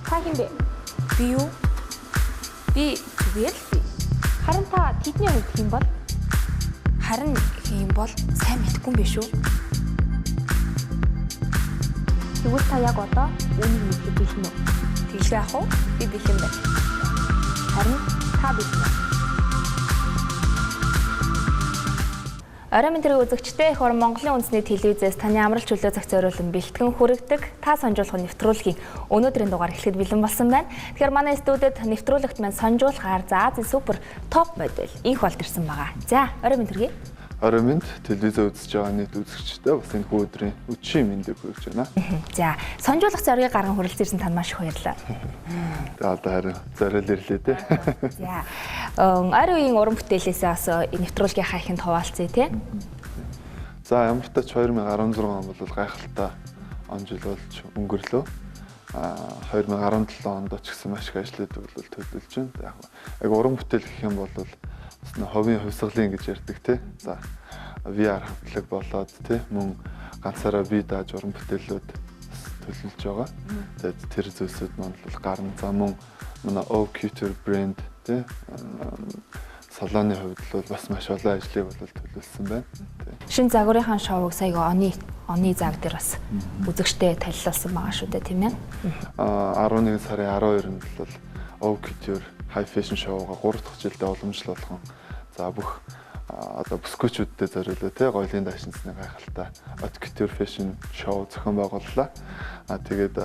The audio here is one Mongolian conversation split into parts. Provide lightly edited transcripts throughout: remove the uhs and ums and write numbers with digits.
Та хэн бэ? Би юу? Би зүгээр л би. Харин та тэдний хувьд хэн бол? Харин хэн бол сайн мэдэхгүй юм биш үү? Тэгвэл та яг одоо үүнийг мэдэхэд бэлэн үү? Тэгэлгүй яах вэ? Би бэлэн байна. Харин та бэлэн үү? Орой минь тэрэг үзэгчдээ их орон Монголын үндэсний телевизээс таны амралт чөлөө цагт зориулан бэлтгэн хүргэдэг та санжуулах нэвтрүүлгийн өнөөдрийн дугаар эхлэхэд бэлэн болсон байна. Тэгэхээр манай студид нэвтрүүлэгт маань санжуулахаар за Азийн супер топ модель Инх болд ирсэн байгаа. За орой минь төргий. Орой минь телевизээ үзэж байгаа нийт үзэгчдээ бас энэ хүү өдрийн өчийн мэндийг хүргэж байна. За санжуулах зоригийг гарган хүрэлцэн ирсэн танд маш их баярлалаа. За одоо харин зориул ирлээ те. За ойр үеийн уран бүтээлээс бас нэвтрүүлгийн хайханд хуваалцъя те. За ямар ч тач 2016 он бол гайхалтай он жил болж өнгөрлөө. 2017 онд ч гэсэн маш их ажлуудыг бол төлөвлөж байна. Яг уран бүтээл гэх юм бол бас ховын хувьсгалын гэж ярьдаг те. За VR хамтлаг болоод те мөн ганцаараа бие дааж уран бүтээлүүд төлөвлөж байгаа. Тэгээд тэр зүйлсүүд маань бол гарна. За мөн манай O Couture брэнд те салоны хувьд бол бас маш олон ажлыг бол төлөвлөсөн байна. Шинэ загварынхаа шоуг сая оны заг дээр бас үзэгчтэй танилцуулсан байгаа шүү дээ, тийм ээ. 11 сарын 12-нд бол O Couture High Fashion Show-га 3 дахь жилдээ уламжлал болгон за бүх одоо бүсгүйчүүдтэй зориулаад те гоёлын дайшинсны гайхалтай Haute Couture Fashion Show зохион байгууллаа. Тэгээд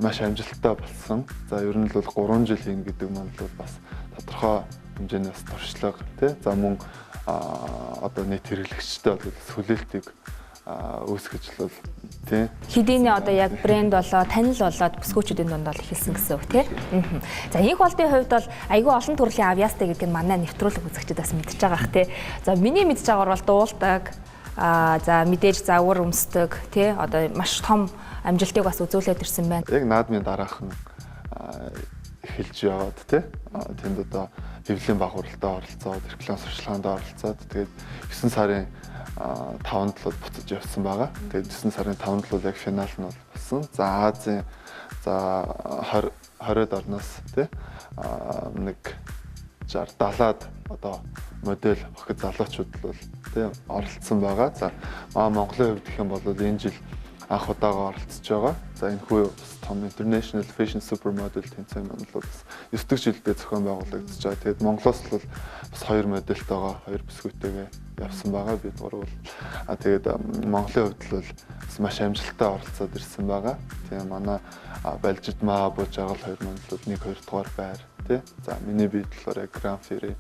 маш амжилттай болсон. За ер нь л бол 3 жил хийнэ гэдэг маань бол бас тодорхой хэмжээний бас туршлага тий. За мөн одоо нийт хэрэглэгчтэй бол хүлээлтийг үүсгэж л бол тий. Хэдийнэ одоо яг брэнд болоо танил болоод бүсгүүчүүдийн дунд бол эхэлсэн гэсэн үг тий. За Инх болдын хувьд бол айгүй олон төрлийн авьяастай гэдэг нь манай нэвтрүүлэг үзэгчид бас мэдж байгаа бах тий. За миний мэдж байгаагаар бол дуулдаг, за мэдээж загвар өмсдөг тий. Одоо маш том амжилтыг бас үзүүлээд ирсэн байна. Яг наадмын дараахан эхэлж яваад тий. Тэнд одоо хэвлэлийн багварлалтад оролцоод, реклам сурчлаганд оролцоод тэгээд 9 сарын 5-нд л буцаж явсан байгаа. Тэгээд 9 сарын 5-нд л яг финал нь бол болсон. За Азийн за 20-од орноос тий нэг 60 70-аад одоо модель охид залуучууд л бол тий оролцсон байгаа. За Монголын хувьд гэх юм бол энэ жил анх удаага оролцож байгаа. За энэ хүү бас том International Fashion Supermodel тэмцээн маань бол бас 9 дэх жилдээ зохион байгуулагдаж байгаа. Тэгээд Монголоос л бас 2 модельтойгоо 2 бүсгүйтэйгээ явсан байгаа. Бид гурав бол тэгээд Монголын хувьд л бас маш амжилттай оролцоод ирсэн байгаа. Тийм манай Балжидмаа Бужаргал хоёр маань бол 1 2 дугаар байр тий. За миний бие болохоор яг Grand Prix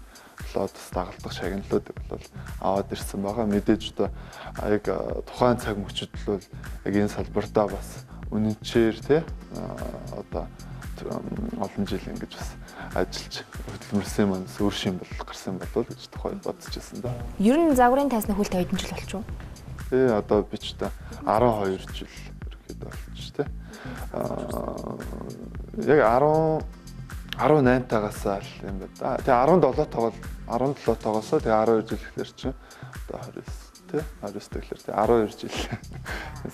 лодос дагалдах шагналуудыг бол аваад ирсэн байгаа. Мэдээж одоо яг тухайн цаг мөчид бол яг энэ салбартаа бас үнэнчээр тий одоо олон жил ингэж бас ажиллаж хөдөлмөрлсөн маань үр шим бол гарсан болов гэж тухай бодож байсан да. Ер нь загварын тайсны хөл тавьдан жил болчих уу? Тий одоо би ч та 12 жил ерөөхдөө болчих тий. Яг 18-таагаас л юм байна да. Тэгээ 17-тоогоо 17-тоогоос тэгээ 12 жил гэхэлэр чинь одоо 29 тий 29 гэхэлэр тэгээ 12 жил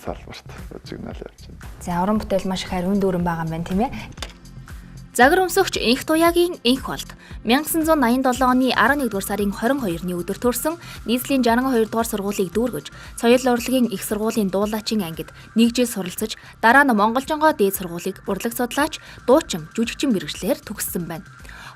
салбарт жигнал явж байна. За уран бүтээл маш их ариун дүүрэн байгаа юм байна тийм ээ. Загвар өмсөгч Инх Туяагийн Инх болд 1987 оны 11-р сарын 22-ны өдөр төрсэн нийслэлийн 62 дугаар сургуулийг дүүргэж, соёл урлагийн их сургуулийн дуулаачийн ангид нэг жил суралцаж, дараа нь Монголжонгоо дээд сургуулийг урлаг судлаач, дуучин, жүжигчин мэргэжлээр төгссөн байна.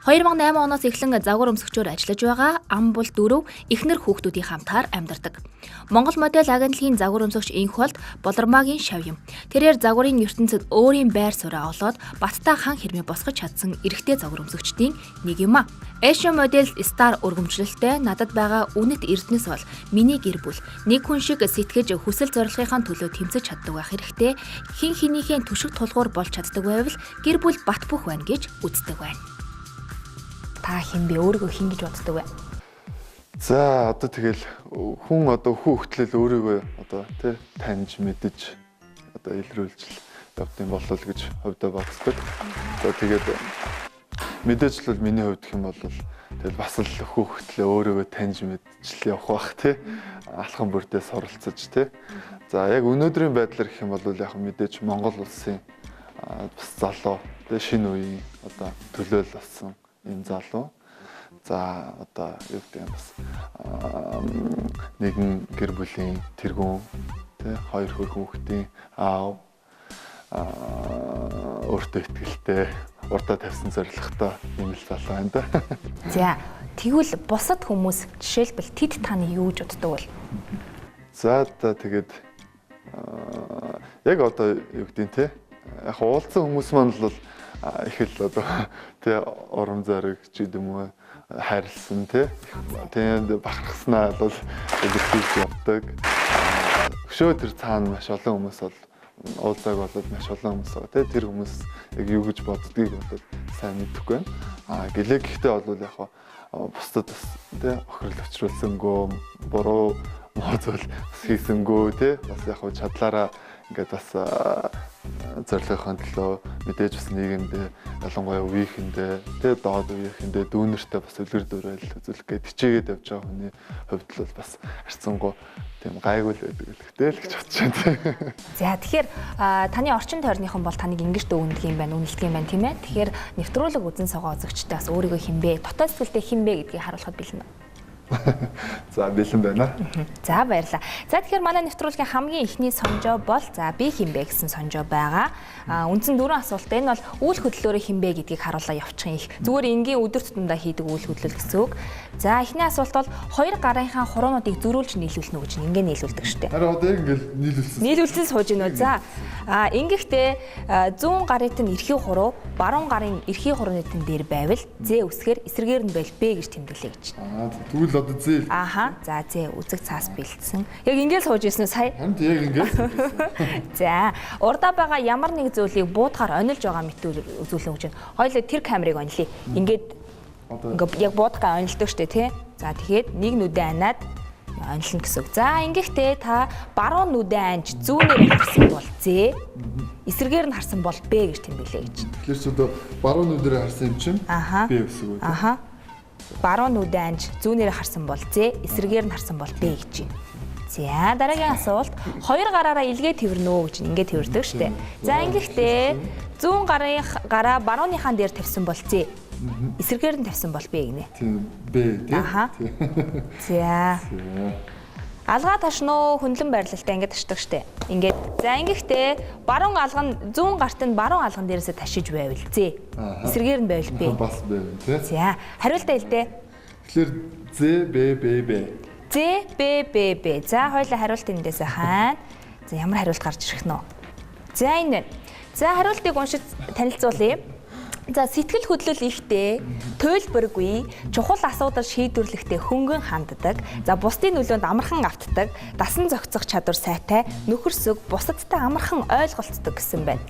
2008 оноос эхлэн загвар өмсөгчөөр ажиллаж байгаа ам бул дөрөв эхнэр хүүхдүүдийн хамтаар амьдардаг. Монгол модель агентлагийн загвар өмсөгч Инх болд Болормаагийн шав юм. Тэрээр загварын ертөнцид өөрийн байр сууриа олоод баттай хан хэрмээ босгож чадсан эрэгтэй загвар өмсөгчдийн нэг юм а. Asian Model Star өргөмжлөлтөй надад байгаа үнэт эрдэнэс бол миний гэр бүл нэг хүн шиг сэтгэж хүсэл зорилгынхаа төлөө тэмцэж чаддаг байх хэрэгтэй. Хэн хэнийхээ түшиг тулгуур болж чаддаг байвал гэр бүл бат бөх байна гэж үздэг байна. Та хэн бэ? Өөрийгөө хэн гэж боддог вэ? За одоо тэгэл хүн одоо хүү хөтлөл өөрийгөө одоо тий таньж мэдэж одоо илрүүлж явдсан болол гэж хувьдаа боддог. За тэгээд мэдээж л бол миний хувьд гэх юм бол тэгэл бас л хүү хөтлөө өөрийгөө таньж мэдж л явах бах тий алхам бүрдээ суралцаж тий. За яг өнөөдрийн байдлаар гэх юм бол яг мэдээж Монгол улсын бас залуу тэгээ шинэ үеийн одоо төлөөлөл болсон юм залуу. За одоо юу гэдэг юм бас нэгэн гэр бүлийн тэргүүн тий хоёр хүүхдийн аав, өөртөө ихтэй, урдаа тавьсан зорилготой юм л залуу байна да. За тэгвэл бусад хүмүүс жишээлбэл тэд таны юу гэж боддог вэ? За одоо тэгээд яг одоо юу гэдэг нь те яг уулзсан хүмүүс маань л их л одоо тий урам зориг ч гэдэм үү хайрлсан тий тэгээд бахархснаа бол илэрхийлж явдаг. Өшөө тэр цаана маш олон хүмүүс бол уулзааг болоод маш олон хүмүүс байгаа тий тэр хүмүүс яг юу гэж боддгийг бол сайн мэдэхгүй байна. А гэлээ гэхдээ бол яг бусдад бас тий охирол өчрүүлсэнгөө буруу муу зүйл бас хийсэнгөө тий бас яг чадлаараа ингээд бас зорилгын төлөө мэдээж бас нийгэмдээ ялангуяа үеийнхэндээ тий доод үеийнхэндээ дүүнертэй бас үлгэр дуурайл үзүүлэх гээд хичээгээд явж байгаа хүний хувьд л бас харьцангуй тийм гайгүй л байдаг л гэж бодож байна тий. За тэгэхээр таны орчин тойрныхон бол таныг ингэж дүгнэдэг юм байна, үнэлдэг юм байна тийм ээ. Тэгэхээр нэвтрүүлэг үзэн согоо үзэгчтэй бас өөрийгөө хинбэ, дотоод сэтгэлдээ хинбэ гэдгийг харуулхад бэлэн үү? За бэлэн байна. За баярлалаа. За тэгэхээр манай нэвтрүүлгийн хамгийн эхний сонжоо бол за би хинбэ гэсэн сонжоо байгаа. Үндсэн дөрвөн асуулт. Энэ бол үйл хөдлөлөөрөө хинбэ гэдгийг харуулаа явуучих юм их. Зүгээр энгийн өдөр тутамдаа хийдэг үйл хөдлөл гэсэн үг. За эхний асуулт бол хоёр гарынхаа хуруунуудыг зөрүүлж нийлүүлнэ үү гэж ингээ нийлүүлдэг штеп. Харин одоо яг ингээл нийлүүлсэн. Нийлүүлсэн сууж гинөө. За ингэхдээ зүүн гарын нь эрхий хуруу, баруун гарын эрхий хурууны дээр байвал зэ үсгээр эсрэгээр нь байл Б гэж тэмдэглэе гэж. Тэгвэл одоо зэ. Аха. За зэ үзэг цаас бэлдсэн. Яг ингээл сууж ирсэн үү сая? Хамт яг ингээл сууж ирсэн. За, урдаа байгаа ямар нэг зүйлийг буудахаар онилж байгаа мэт үзүүлнэ гэж байна. Хоёлаа тэр камерыг онилъя. Ингээд ингээ яг буудахгаа онилдог штэ тий. За тэгэхээр нэг нүдэ анаад онилно гэсэн үг. За ингэхдээ та баруун нүдэ анж зүүнээр харсан бол зэ, эсрэгээр нь харсан бол Б гэж тэмдэглэе гэж. Тэгэхээр ч одоо баруун нүдээр харсан юм чинь Б гэсэн үг. Аха. Баруун нүдэ анж зүүнээр харсан бол зэ, эсрэгээр нь харсан бол Б гэж байна. За дараагийн асуулт хоёр гараараа илгээ тэрнэ үү гэж ингэ тэрдэг штэ. За ингэхдээ зүүн гарын гараа барууныхаа дээр тавьсан бол зэ, эсрэгээр нь тавьсан бол Б гинэ. Тийм Б тий. Аха. За. Алгаа ташнуу хөндлөн байрлалтай ингэ ташдаг штэ. Ингээд за ингэхдээ баруун алга нь зүүн гарт нь баруун алган дээрээсээ ташиж байвал зэ. Эсрэгээр нь байвал Б. Бас Б тий. За хариултаа хэлдэ. Тэгэхээр З Б Б Б. З Б Б Б. За хоёлаа хариулт эндээсээ хаана. За ямар хариулт гарч ирэх нь вэ? За энэ байна. За хариултыг уншиж танилцуулъя. За сэтгэл хөдлөл ихтэй, туйлбаргүй, чухал асуудал шийдвэрлэхдээ хөнгөн ханддаг, за бусдын нөлөөнд амархан автдаг, дасан зохицох чадвар сайтай, нөхөрсөг, бусадтай амархан ойлголцдог гэсэн байна.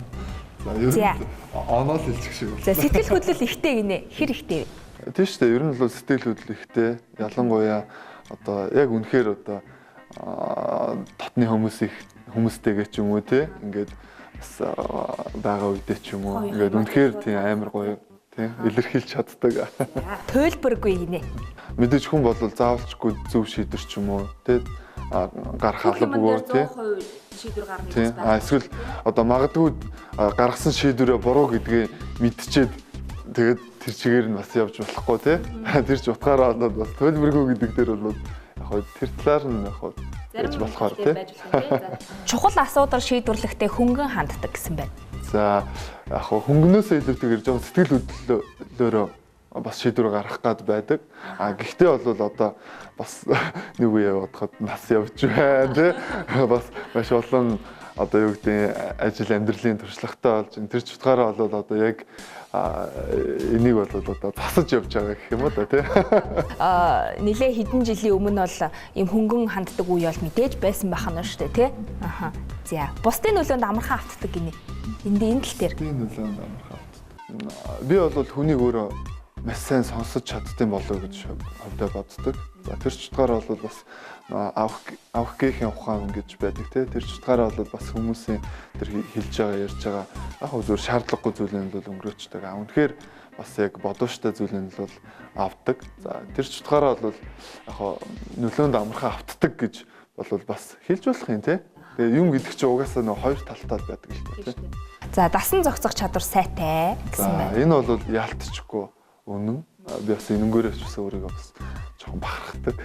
За оноо л хэлчих шиг байна. За сэтгэл хөдлөл ихтэй гинэ. Хэр ихтэй вэ? Тийм шүү дээ. Ер нь бол сэтгэл хөдлөл ихтэй. Ялангуяа одоо яг үнэхээр одоо дотны хүмүүс их хүмүүстэйгээ ч юм уу те ингээд бас байгаа үедээ ч юм уу ингээд үнэхээр тийм амар гоё тийм илэрхийлж чаддаг. Туйлбаргүй гинэ. Мэдээж хүн бол заавалчгүй зөв шийдвэр ч юм уу те гарах албагүй те шийдвэр гаргах гэж байна. Эсвэл одоо магадгүй гаргасан шийдвэрээ буруу гэдгээ мэдчихэд тэгээд тэр чигээр нь бас явж болохгүй те. Тэр ч утгаараа болоод бас туйлбаргүй гэдэг дээр бол яг тэр талаар нь яг гэж болохоор те. Чухал асуудал шийдвэрлэхдээ хөнгөн ханддаг гэсэн байна. За яг хөнгөнөөсөө илүүтэйгээр жоохон сэтгэл хөдлөлөөрөө бас шийдвэр гаргах гад байдаг. А гэхдээ бол одоо бас нэг үе бодоход нас явж байна тий. Бас маш олон одоо юу гэдэг ажил амьдралын туршлагатай болж тэр ч утгаараа бол одоо яг энийг бол одоо засаж явж байгаа гэх юм уу да тий. Нилээ хэдэн жилийн өмнө бол ийм хөнгөн ханддаг үе бол мэдээж байсан байх нь шүү дээ тий. Аха. За бусдын нөлөөнд амархан автдаг гинэ. Энд энэ тал дээр. Бусдын нөлөөнд амархан автдаг. Би бол хүнийг өөрөө маш сайн сонсож чаддсан болов гэж хувьдаа боддог. За тэр ч утгаараа бол бас авах гээхийн ухаан гэж байдаг тий. Тэр ч утгаараа бол бас хүмүүсийн тэр хэлж байгаа ярьж байгаа яг зүгээр шаардлагагүй зүйлэн бол өнгөрөөчдөг. А үнэхээр бас яг бодууштай зүйлэн бол авдаг. За тэр ч утгаараа бол яг нөлөөнд амархан автдаг гэж бол бас хэлж болох юм тий. Тэгээ юм гэдэг чинь угаасаа нөө хоёр талтай байдаг л тий. За, дасан зохицох чадвар сайтай гэсэн байна. Энэ бол яалтчгүй үнэн. Би бас энэнгээрээ ч бас өөрийгөө бас жоохон бахархдаг.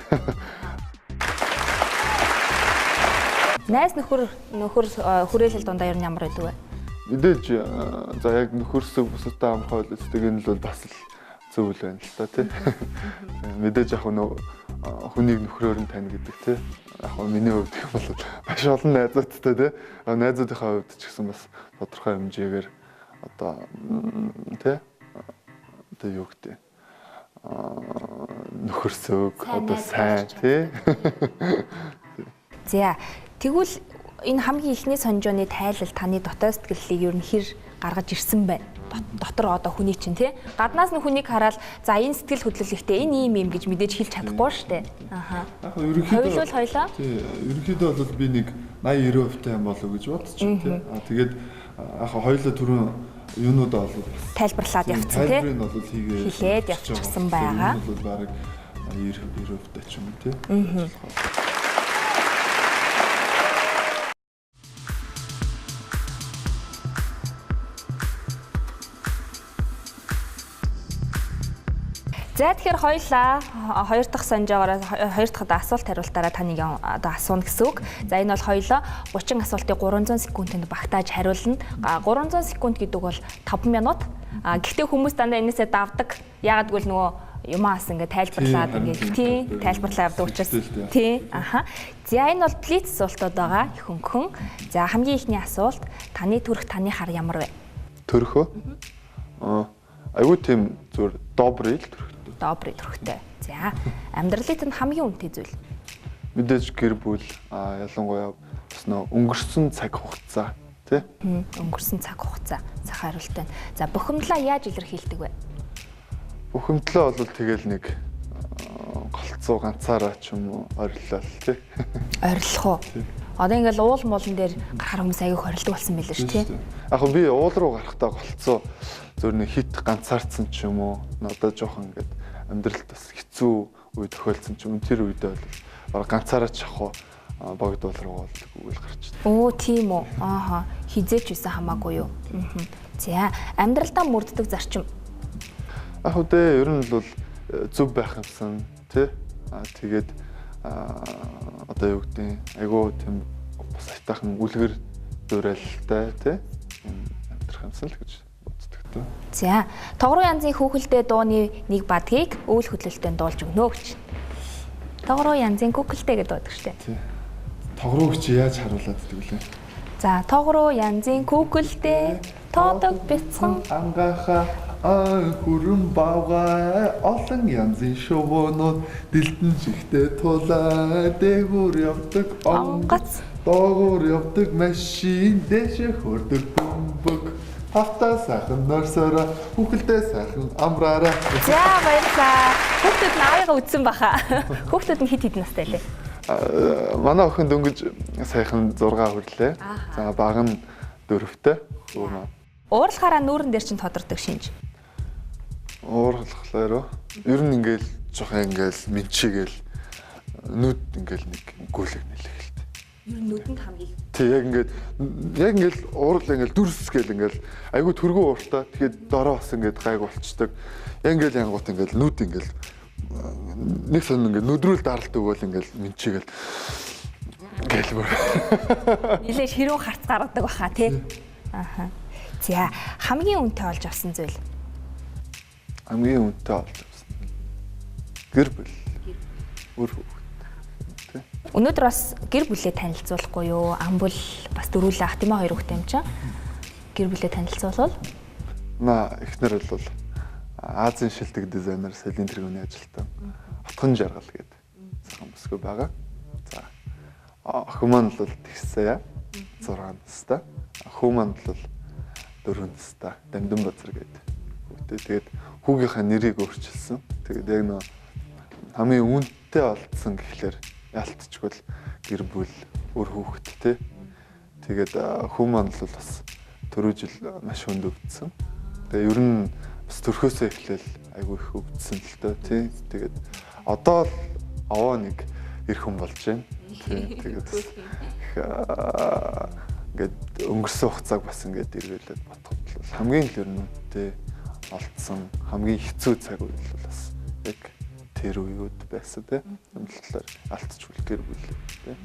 Найз нөхөр хүрээлэл дундаа ер нь ямар байдаг вэ? Мэдээж за яг нөхөрсөг бусадтай амархан ойлцдог энэ л бол бас л зөв л байна л та тий. Мэдээж яг нөө хүнийг нөхрөөр нь тань гэдэг тий. Яг миний хувьд гэх юм бол маш олон найзуудтай тий. Найзуудынхаа хувьд ч гэсэн бас тодорхой хэмжээгээр одоо тий одоо юу гэдэг нөхөрсөг одоо сайн тий. За тэгвэл энэ хамгийн эхний сонжооны тайлал таны дотоод сэтгэлийг ер нь хэр гаргаж ирсэн байна? Дотор одоо хүний чинь тий гаднаас нь хүнийг хараад за энэ сэтгэл хөдлөл ихтэй энэ ийм юм гэж мэдээж хэлж чадахгүй шүү дээ. Аха. Яг ерөнхийдөө хоёлоо. Тий, ерөнхийдөө бол би нэг 80 90% юм болов гэж бодчих тий. Аа тэгээд яг хоёлоо түрүүн юунуудаа бол бас тайлбарлаад явцсан тий. Тайлбарыг бол хийгээ хэлээд явчихсан байгаа. Энэ бол бараг 90 90% ч юм уу тий. За тэгэхээр хоёлаа хоёр дахь сонжоогоор хоёр дахь одоо асуулт хариултаараа таныг одоо асууна гэсэн үг. За энэ бол хоёлоо 30 асуултыг 300 секундэд багтааж хариулна. 300 секунд гэдэг бол 5 минут. Гэхдээ хүмүүс дандаа энээсээ давдаг. Яагаад гэвэл нөгөө юмаас ингээ тайлбарлаад ингээ тий тайлбарлаа явдаг учраас тий. Аха. За энэ бол блиц асуултууд байгаа ихэнхэн. За хамгийн эхний асуулт таны төрх таны хар ямар вэ? Төрхөө? Айгуу тийм зүгээр добрый л төрх. Добрый төрхтэй. За, амьдралын танд хамгийн үнэтэй зүйл. Мэдээж гэр бүл, ялангуяа бас нөө өнгөрсөн цаг хугацаа, тий? Өнгөрсөн цаг хугацаа. Сайхан хариулт байна. За, бухимдлаа яаж илэрхийлдэг вэ? Бухимдлаа бол тэгэл нэг голцоо ганцаараа ч юм уу орилол, тий? Орилох уу? Одоо ингээл уул муулан дээр гарахаар хүмүүс аяг хорилдог болсон байлээ шүү, тий? Яг би уул руу гарахдаа голцоо зөв нэг хит ганцаардсан ч юм уу, надад жоохон ингээд амьдралд бас хэцүү үе тохиолдсон ч юм тэр үедээ бол баг ганцаараа ч явах уу богдуул руу бол үйл гарч. Өө тийм үү. Ааха. Хизээч юусан хамаагүй юу. За, амьдралдаа мөрддөг зарчим. Яг үгүй дээ, ер нь бол зөв байх юмсан тий. Аа тэгээд одоо юу гэдэг айгуу тийм бас айтайхан үлгэр дуурайлтай тий. Амьдрах юмсан л гэж. За, тогруу янзын хүүхэлдэй дууны нэг бадгийг үйл хөдлөлтөнд дуулж өгнө гэж. Тогруу янзын хүүхэлдэй гэдэг байдаг шүү дээ. Тогруу гэж яаж харуулад байдаг лээ? За, тогруу янзын хүүхэлдэй тоодог бяцхан ангаахаа хүрэн бавгай олон янзын шувуунууд дэлтэн жигтэй тулаа дээгүүр явдаг онгоц доогуур явдаг машин дээшээ хөрдөг бөмбөг. Тавтаа сайхан норсороо, хүүхэлдэй сайхан амраараа. За баярлалаа. Хүүхдүүд нь аавыгаа үтсэн баха. Хүүхдүүд нь хэд хэдэн настай лээ? Манай охин дөнгөж саяхан 6 хүрлээ. За баг нь 4-тэй. Хүү маань. Уурлахаараа нүүрэн дээр чинь тодордог шинж. Уурлахлаараа ер нь ингээл жоохон ингээл минчигээл нүд ингээл нэг гүйлэг нэлэх л. Ер нь нүдэнд хамгийн. Тий яг ингээд уурал ингээд дүрс гээл ингээд айгүй төргөн ууртай. Тэгэхээр дороо бас ингээд гайг болчдөг. Яг ингээд янгуут ингээд нүд ингээд нэг сон ингээд нүдрүүл даралт өгөөл ингээд минчигээл гээл бүр. Нилээ ширүүн харц гаргадаг баха тий. Аха. За хамгийн үнэтэй олж авсан зүйл. Хамгийн үнэтэй олж авсан. Гэр бүл. Үр хүүхэд. Өнөөдөр бас гэр бүлээ танилцуулахгүй юу? Амбул бас дөрүүлээ ах тийм ээ хоёр хүүхдээ юм чинь. Гэр бүлээ танилцуулвал? Наа эхнэр бол Азийн шилдэг дизайнер Салийн тэргүүний ажилтан Отгон жаргал гэдэг сайхан бүсгүй байгаа. За охин маань бол Тэгсая 6 настай. Хүү маань бол 4 настай. Дамдын базар гэдэг хүүтэй. Тэгээд хүүгийнхаа нэрийг өөрчилсөн. Тэгээд яг нөө хамгийн үнэтэй олдсон гэхлээр ялтчгүй л гэр бүл үр хүүхэд тий. Тэгээд хүү маань бол бас түрүү жил маш хүнд өвдсөн. Тэгээд ер нь бас төрхөөсөө эхлээл айгүй их өвдсөн л дөө тий. Тэгээд одоо л овоо нэг эр хүн болж байна. Тий. Тэгээд бас их Ингээд өнгөрсөн хугацааг бас ингээд эргүүлээд бодоход бол хамгийн л ер нь үнэтэй олдсон хамгийн хэцүү цаг үе бол бас яг тэр үеуд байсан тий. Энэ талаар алдчихвал гэр бүл тий.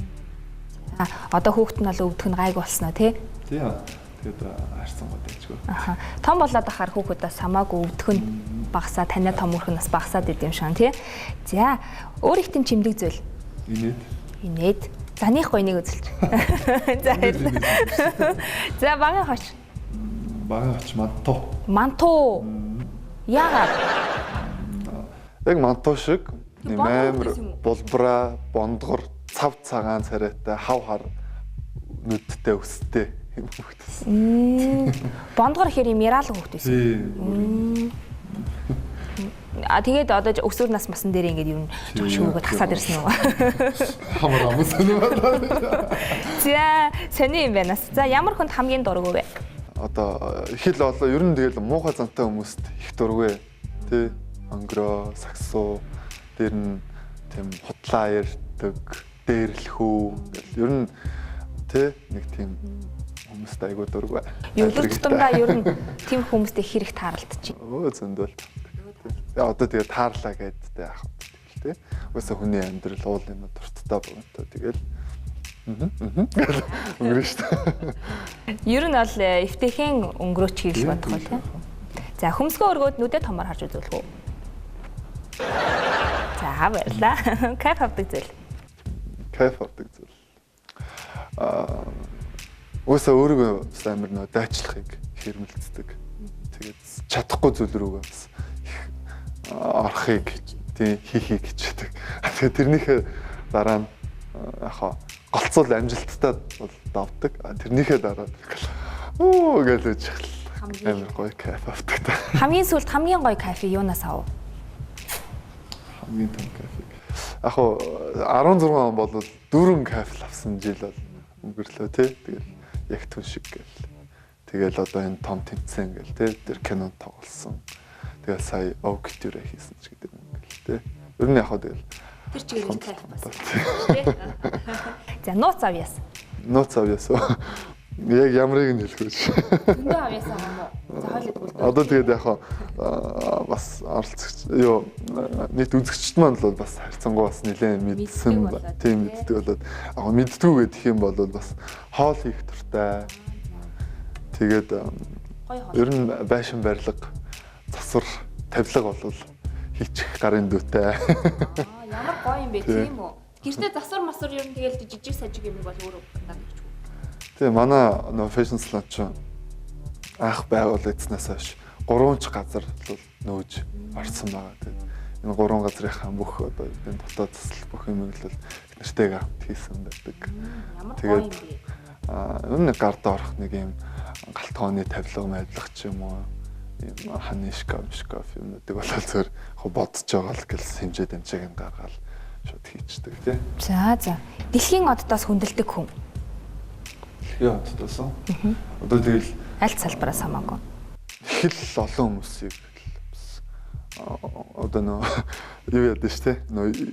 Одоо хүүхэд нь бол өвдөх нь гайгүй болсон уу тий? Тий. Тэгээд харьцангуй дайжгүй. Аха. Том болоод ахаар хүүхдүүдээс хамаагүй өвдөх нь багасаа, танай том өрх нь бас багасаад идэм шан тий. За, өөр ихтэн чимдэг зүйл. Инээд. Инээд. За, нэх гоё нэг үзэлж. За, баярлалаа. За, багын хоч. Багын хоч манту. Манту. Яагаад? Яг манту шиг амар булбраа, бондгор, цав цагаан царайтай, хав хар нүдтэй өстэй юм хүүхэд байсан. Бондгор гэхээр юм ярал хүүхэд байсан. Тийм. А тэгээд одоо өсвөр нас масан дээр ингээд ер нь жоох шүүгөө тасаад ирсэн үү? Хамар аман сони байна. За, сони юм байна. За, ямар хүнд хамгийн дургүй вэ? Одоо хэл олоо ер нь тэгэл муухай зантай хүмүүст их дургүй. Тэ? Өнгөрөө, саксуу, дээр нь тийм худлаа ярьдаг, дээрлэхүү ингээл ер нь тэ нэг тийм хүмүүст айгүй дургүй. Өдөр тутамдаа ер нь тийм хүмүүстэй хэрэг тааралдчих. Өө зөндөл. Тэгээ одоо тэгээ таарлаа гэд тэ яах вэ тэгэл тэ. Угаасаа хүний амьдрал уул юм дурттай богонтой тэгэл өнгөрөн шүү дээ. Ер нь бол эвтэйхэн өнгөрөөч гэж бодох уу тэ. За, хөмсгөө өргөөд нүдэ томор харж үзүүлэх үү? За, баярлалаа. Кайф авдаг зүйл. Кайф авдаг зүйл. Аа, угаасаа өөрийгөө бас амар нөө дайчлахыг хэрмэлцдэг. Тэгээд чадахгүй зүйл рүүгээ бас их орохыг тийм хийхийг хичээдэг. Тэгээд тэрнийхээ дараа нь яхаа голцол амжилттай бол давдаг. Тэрнийхээ дараа оо гэж амар гоё кайф авдаг та. Хамгийн сүүлд хамгийн гоё кайфыг юунаас ав? Хамгийн том кайфыг. Яг хуу 16 он бол 4 кайф авсан жил бол өнгөрлөө тий. Тэгэл яг түн шиг гэл. Тэгэл одоо энэ том тэмцээн гэл тий. Тэр кинонд тоглосон. Тэгэл сая октюрэ хийсэн ч гэдэг юм гэл тий. Ер нь яг хуу тэгэл тэр чигээр кайф бас тий. За, нууц авьяас. Нууц авьяас уу? Яг ямрыг нь хэлэх вэ? Зөндөө авьяас байгаа юм уу? За, хойлоод үлдээ. Одоо тэгээд яг бас оролцогч юу нийт үзэгчд маань бол бас харьцангуй бас нэлээд мэдсэн тийм мэддэг болоод яг мэддгүү гэдэг юм бол бас хоол хийх дуртай. Тэгээд ер нь байшин барилга, засвар, тавилга бол хийчих гарын дүүтэй. Ямар гоё юм бэ тийм үү? Гэртээ засвар масвар ер нь тэгэл жижиг сажиг юм бол өөрөө дандаа хийчих. Тийм, манай нөө fashion salon ч анх байгуулагдсанаас хойш 3 ч газар бол нөөж орсон байгаа. Тэгээд энэ 3 газрынхаа бүх одоо энэ дотоод засал бүх юм л нэртэйг хамт хийсэн байдаг. Тэгээд энэ гард орох нэг юм галтгооны тавилга мавилга ч юм уу ийм ханы шкаф юмнуудыг бол зөвхөн бодож байгаа л гэл хэмжээ дэмжээг нь гаргаал шууд хийчдэг тий. За за. Дэлхийн оддоос хүндэлдэг хүн. Дэлхийн оддоос уу? Одоо тэгэл аль салбараас хамаагүй. Их л олон хүмүүсийг бас одоо нөө юу яадаг ш тэ нөө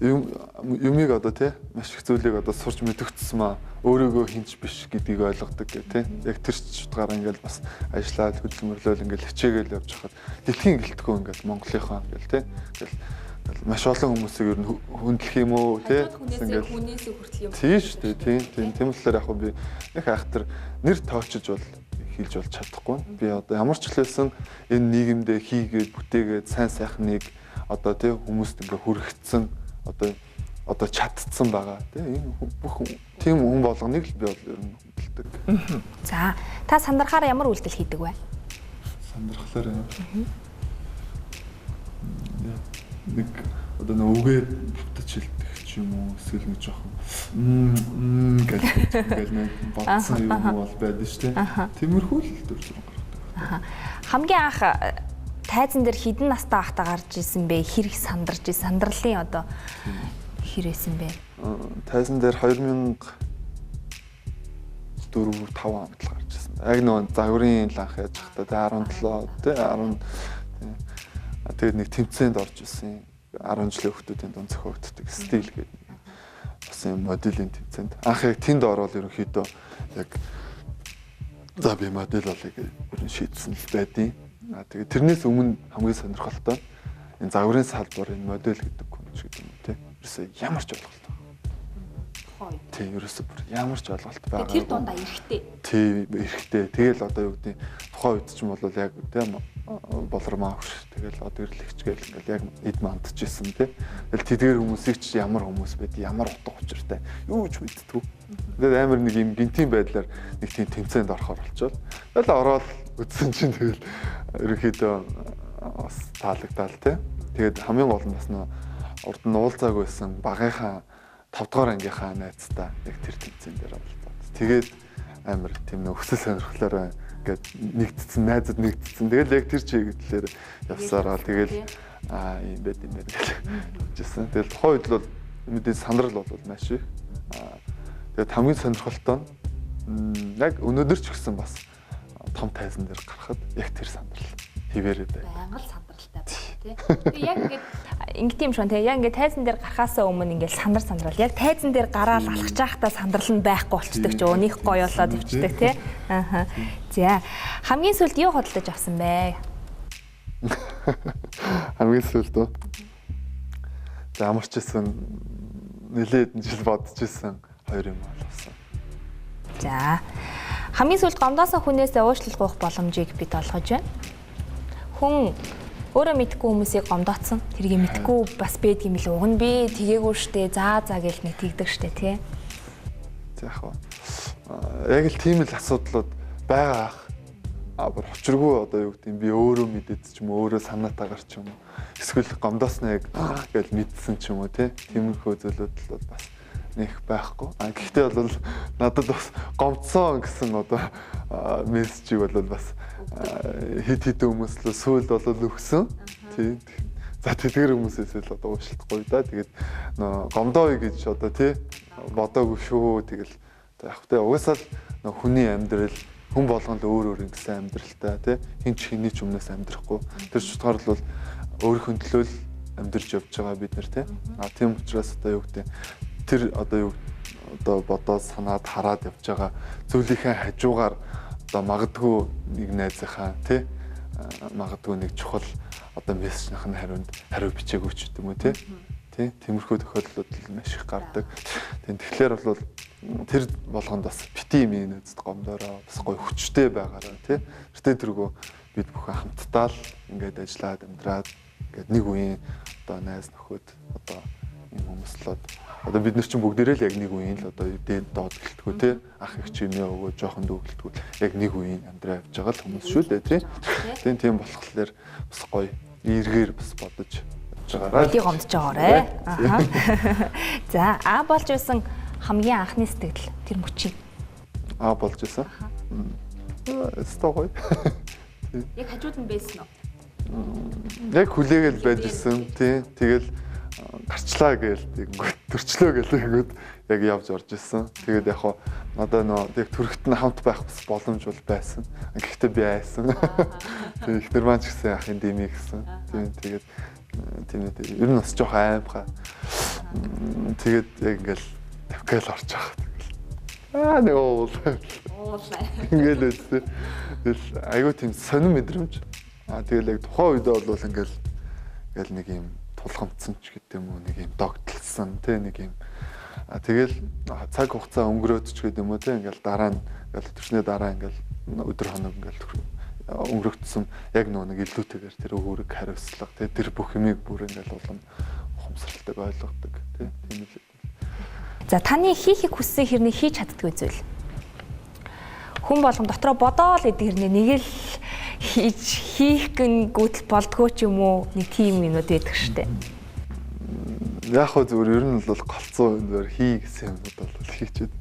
юмыг одоо тий маш их зүйлийг одоо сурч мэдгдсэн маа өөрийгөө хинч биш гэдгийг ойлгодог гэх тий. Яг тэр ч утгаараа ингээл бас ажиллаад хөдөлмөрлөөл ингээл хичээгээл явж хахад дэлхийн гэлтгөө ингээл Монголынхаа ингээл тий. Ингээл маш олон хүмүүсийг ер нь хүндлэх юм уу тий. Ингээл хүнээсээ хүртэл юм. Тийм шүү дээ тий. Тийм тийм болохоор яг би нэг айхтар нэр тоочж бол хэлж бол чадахгүй. Би одоо ямар ч хэлсэн энэ нийгэмдээ хийгээд бүтээгээд сайн сайхныг одоо тий хүмүүст ингээ хүргэцсэн одоо чадцсан байгаа тий энэ бүх тийм хүн болгоныг л би бол ер нь хүндэлдэг. За та сандрахаараа ямар үйлдэл хийдэг вэ? Сандрахлаар нэг одоо нэг үгээ тавтаж хэлдэг ч юм уу эсвэл нэг жоохон гэл ингээл нэг бодсон юм бол байдаг шүү дээ. Тиймэрхүү л төр зураг гаргадаг. Хамгийн анх тайзан дээр хэдэн настай байхдаа гарч исэн бэ? Хэрэг сандарч исэн? Сандарлын одоо хэр байсан бэ? Тайзан дээр 2004 5 онд л гарч исэн. Яг нөгөө загварын ланх яаж хахта 17 тий 10 тэгээд нэг тэмцээнд орж исэн. 10 жилийн хүүхдүүдийн дунд зохиогддог стил гэдэг. Бас юм моделийн тэмцээнд. Анх яг тэнд ороод ерөнхийдөө яг за би модель болъё гэж ер нь шийдсэн л байдیں۔ А тэгээд тэрнээс өмнө хамгийн сонирхолтой энэ загварын салбар, энэ модель гэдэг хүн ч гэдэг юм уу те. Ерөөсөө ямар ч ойлголт байгаа. Тий, ерөөсөө бүр ямар ч ойлголт байгаа. Тэр дундаа эрэхтэй. Тий, эрэхтэй. Тэгэл одоо юу гэдэг, тухайн үед ч юм бол яг тий болормаа хөш. Тэгэл одоо ирлэгч гээл ингээл яг эд мандчихсан тий. Тэгэл тэдгээр хүмүүсийг ч ямар хүмүүс байд, ямар утга учиртай юу ч мэдтгүү. Тэгээд амар нэг юм гинтийн байдлаар нэг тийм тэмцээнд орохоор болчоод. Тэгэл ороод үзсэн чинь тэгэл ерөнхийдөө бас таалагдаал тий. Тэгээд хамгийн гол нь бас нөө урд нь уулзааг байсан багынхаа 5 дугаар ангийнхаа найзтай яг тэр тэмцээн дээр уулзаад. Тэгээд амар тийм нөх өсөл сонирхлоор ингээд нэгдсэн, найзад нэгдсэн. Тэгэл яг тэр чиглэлээр явсараа тэгэл аа юм байд юм байна гэж хэлжсэн. Тэгэл тухайн үед бол мэдээж сандрал бол маш их. Тэгээд хамгийн сонирхолтой нь яг өнөөдөр ч гэсэн бас том тайзан дээр гарахад яг тэр сандрал хിവэрээ байг. Байнга л сандралтай байна тий. Тэгээ яг ингээд ингээд юм шиг тий. Яг ингээд тайзан дээр гарахаасаа өмнө ингээд сандар сандрал. Яг тайзан дээр гараал алхаж байхдаа сандрал нь байхгүй болчдөг ч өөнийх гоё болоод ивчдэг тий. Ааха. За, хамгийн сүүлд юу худалдаж авсан бэ? Хамгийн сүүлд үү? За, ямар ч байсан нэлээд жил бодож исэн хоёр юм олсон. За, хамгийн сүүлд гомдоосон хүнээс уучлал гуйх боломжийг бид олгож байна. Хүн өөрөө мэдгүй хүмүүсийг гомдоцсон. Тэрийг мэдгүй бас байдг юм билүү. Уг нь би тгээгүй штэ. За за гэл нэг тэгдэг штэ тий. За яг яг л тийм л асуудлууд байгаа ах. А бүр учиргүй одоо юу гэдэг юм, би өөрөө мэдээд ч юм уу, өөрөө санаатаагаар ч юм уу, эсвэл гомдоосны яг гэж мэдсэн ч юм уу тий. Тиймэрхүү зүйлүүд л бас нэх байхгүй. А гэхдээ бол надад бас гомдсон гэсэн одоо мессежийг бол бас хэд хэдэн хүмүүс л сүйд бол өгсөн. Тий. За, тэдгэр хүмүүсээс л одоо уушлахгүй да. Тэгээд нөө гомдооё гэж одоо тий бодоогүй шүү. Тэгэл яг тэ угаасаа л нөө хүний амьдрал, хүн болгон л өөр өөр ингэсэн амьдралтай тий. Хин ч хэний ч өмнөөс амьдрахгүй. Тэр ч утгаар л бол өөрийнхөө төлөө л амьдарч явж байгаа бид нар тий. А тийм учраас одоо юу гэдэг, тэр одоо юу одоо бодоод санаад хараад явж байгаа зүйлийнхээ хажуугаар одоо магадгүй нэг найзынхаа тий магадгүй нэг чухал одоо мессежнийх нь хариунд хариу бичээгүй ч гэдэг юм уу тий. Тий, тиймэрхүү тохиолдлууд л маш их гардаг. Тийм, тэгэхээр бол тэр болгонд бас бити юм нэзэд гомдороо, бас гоё хүчтэй байгаараа тий. Тэртээ тэргүү бид бүхэн хамтдаа л ингээд ажиллаад амьдраад ингээд нэг үеийн одоо найз нөхөд одоо юм хүмүүслээд одоо бид нар чинь бүгдээрээ л яг нэг үеийн л одоо дээд доод гэлтгүү тий, ах их чимээ өгөө, жоохон дүү гэлтгүү яг нэг үеийн амьдраа явж байгаа л хүмүүс шүү дээ тий. Тийм, тийм болохоор бас гоё эргээр бас бодож явж байгаарай. Бити гомдож байгаарай. Аха. За, А болж байсан хамгийн анхны сэтгэл, тэр мөчийг. А болж байсан. Өстой гоё. Яг хажууд нь байсан уу? Яг хүлээгээл байж исэн тий. Тэгэл гарчлаа гээл тэгэнгүүт төрчлөө гээл тэгэнгүүт яг явж орж исэн. Тэгээд яг хоо надаа нөө яг төрөхт нь хамт байх бас боломж бол байсан. Гэхдээ би айсан. Тэгээд ихнэр маань ч гэсэн яхын димээ гэсэн. Тийм, тэгээд тийм ээ, ер нь бас жоохон аймхаа. Тэгээд яг ингээл тавькаал орж байгаа. Тэгэл аа нэг уул. Уулаа. Ингээл байсан. Тэгэл айгүй тийм сонин мэдрэмж. Аа тэгэл яг тухайн үедээ бол ингээл ингээл нэг юм тулгамдсан ч гэдэг юм уу, нэг юм догтлсон тий, нэг юм. А тэгэл цаг хугацаа өнгөрөөд ч гэдэг юм уу тий, ингээл дараа нь ингээл төрснөө дараа ингээл өдөр хоног ингээл өнгөрөгдсөн яг нөгөө нэг илүүтэйгээр тэр үүрэг хариуцлага тий, тэр бүх юмыг бүр ингээл улам ухамсарладаг, ойлгодог тий, тийм л. За, таны хийхийг хүссэн хэрнийг хийж чаддгүй зүйл. Хүн болгон дотроо бодоол идэг хэрнээ нэг л хийж хийх гингүүтэл болдгоо ч юм уу, нэг тийм юмнууд байдаг штэ. Яг хөө зүгээр ер нь бол голцоо зүгээр хий гэсэн юмнууд бол хийчихэд.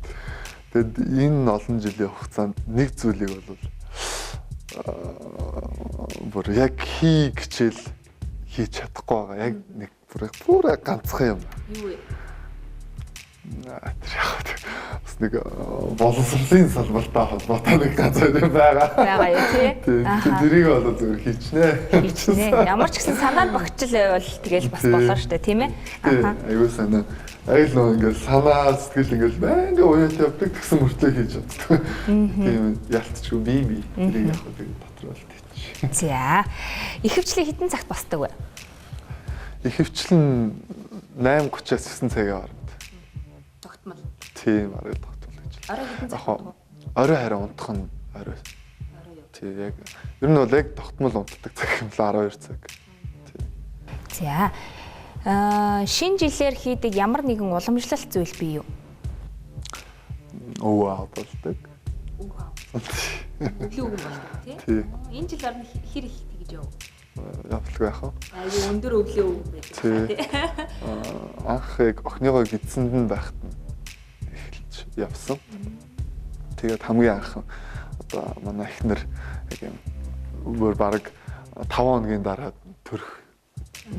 Тэгэд энэ олон жилийн хугацаанд нэг зүйлийг бол бүр яг хий гэчээл хийж чадахгүй байгаа. Яг нэг бүр ганцхан юм. Юу вэ? Тэр яг бас Бас нэг боловсролын салбартай холбоотой нэг газар юм байгаа. Байгаа юу тий? Тэрийг бол зүгээр хийчнэ. Хийчнэ. Ямар ч гэсэн санаанд багчил байвал тэгэл бас болно шүү дээ, тийм ээ? Аа. Айгуу санаа. Айл нөө ингээл санаа сэтгэл ингээл байнга уяал явдаг гэсэн мөртлөө хийж чаддаг. Тийм ялтчгүй би. Тэрийг яг хөө тэгээд дотор бол тийч. За. Ихэвчлэн хэдэн цагт босдог вэ? Ихэвчлэн 8:30-аас 9 цагийн хооронд. Тогтмол. Тийм, арай тогтмол гэж. Орой хэдэн цаг унтдаг? Орой харин унтах нь орой. Орой юу? Тийм, яг ер нь бол яг тогтмол унтдаг цаг юм л 12 цаг. Тийм. За. Шинэ жилээр хийдэг ямар нэгэн уламжлалт зүйл бий юу? Өвөө аав болдог. Өвөө аав. Өглөө өвгөн болдог тий? Тийм. Энэ жил орно хэр их тэгж яв? Явлгүй яах вэ? Аюу өндөр өглөө өвгөн байдаг. Тий. Анх яг охиныгоо гидсэнд нь байхад нь эхэлж явсан. Тэгээд хамгийн анх одоо манай эхнэр яг юм өөр бараг 5 хоногийн дараа төрөх